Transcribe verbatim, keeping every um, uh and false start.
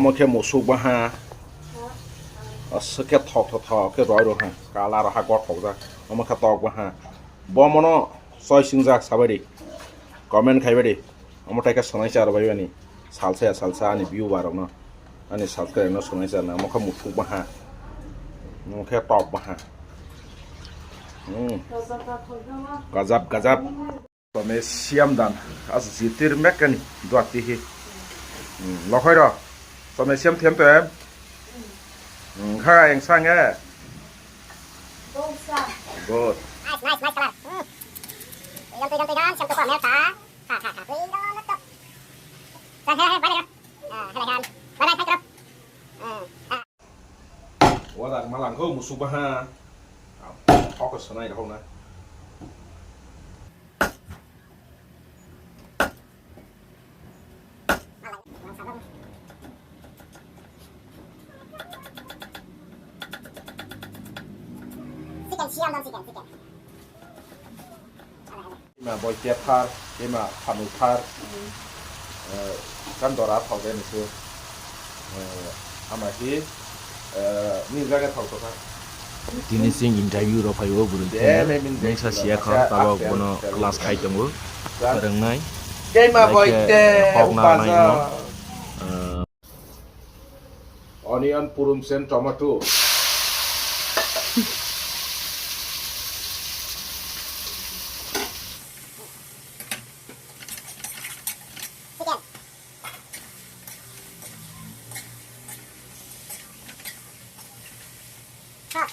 Omo khe musuk baha. Aswk khe thok thok thok khe roi rw ha. Kala rw ha gothok jak. Omo khe tok baha. Bo mono choi singjak sabai di. Comment khaibai di. Omo tai khe sonai char bai bani. Salsa ya salsa ani viewer rokno. Ani subscribe no sonai char na. Omo khe musuk baha. Omo khe tok baha. Hmm. Gajab gajab. Tome siam dan as jitir mekani duati hi. Hmm, lokhoi ro. Tome siam them to em. Hmm, kha eng sang e. Good. Nice, nice, nice color. Hmm. Yang tu, yang tu, yang tu, yang tu, yang tu. Ha, ha, ha. Wih, dah, dah, dah. Dah, dah, dah, bye, bye. Ah, bye, bye, bye. Bye, bye, bye, bye. Hmm. Ah. Wadak malang kho musuk baha. Thok sanai rok na. Chicken, siam dong chicken, chicken. Ima boi kethar, ima phanuthar, eh, kan dora thok de nisu, eh, ama hi, eh, ni jaga thok thok kha. Tini sing interview rok phaibo bwrwi De, phano. Ne min de Mesa kula siya kha, kasa, tabok akel, bono akel, class khai tongo. Jan. Rwngnai. Kema Like, boi te, hok na upajo. Rwnai no. Eh, Onion, purum sen, tomato. Chicken. Hot.